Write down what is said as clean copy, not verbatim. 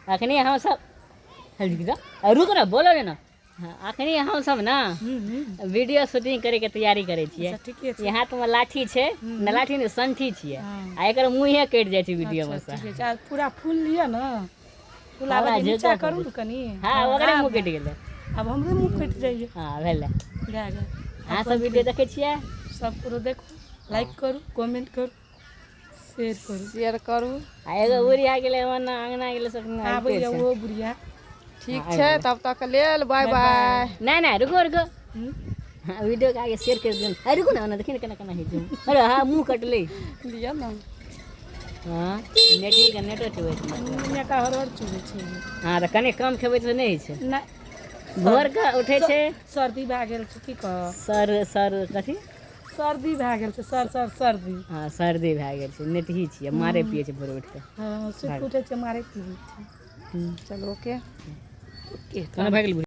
अखनी हम सब रुक ना, बोलो ने। हाँ, अखनी हम सब ना वीडियो शूटिंग करे के तैयारी करे छियै। अच्छा, ठीके छै। ई हाथ में लाठी छै न, लाठी ने संठी छियै। हाँ। आ एकर मुँहे कटि जाइ छै वीडियो में अच्छा, से। ठीके छै। आ पूरा फूल लिअ ने, फूल आबै हमरा नीचा झुका करू ने कनि। हाँ, ओकरे आब मुँह कटि गेलै। आब हमरे मुँह कटि जाइए। हाँ, भेलै। भए गेल। अहाँ सब वीडियो देखै छियै? सब करो, देखू, लाइक करू, कमेंट करू, शेयर करू। शेयर करू। आ एगो बुढ़िया गेलै ओना अङ्गना गेलै सब। आबैए ओ बुढ़िया। ठीक छै, तब तक लेल बाय बाय। नहि नहि, रुको रुको। हाँ, वीडियो के आगे शेयर कर दियौ। अरे रुको ना, ओना देखिए ने केना केना होइ छै। अरे हाँ, मुँह कटलै। लिअ ने। हाँ, नेटी के नेटो चुबै छै। नेटा हर हर चुबै छै। हाँ, तऽ कनि कम खेबै तऽ नहि होइ छै। नहि। भोर के उठै छै। सर्दी भए गेल छै, की कह। सर सर कथी? सर्दी भए गेल छै, सर सर सर्दी। हाँ, सर्दी भए गेल छै। नेटही छियै, मारे पियै छै भोर उठि कऽ। हँ, सुति उठै छै, मारे पीबै छै। चलू, ओके। ओके। खाना भए गेल?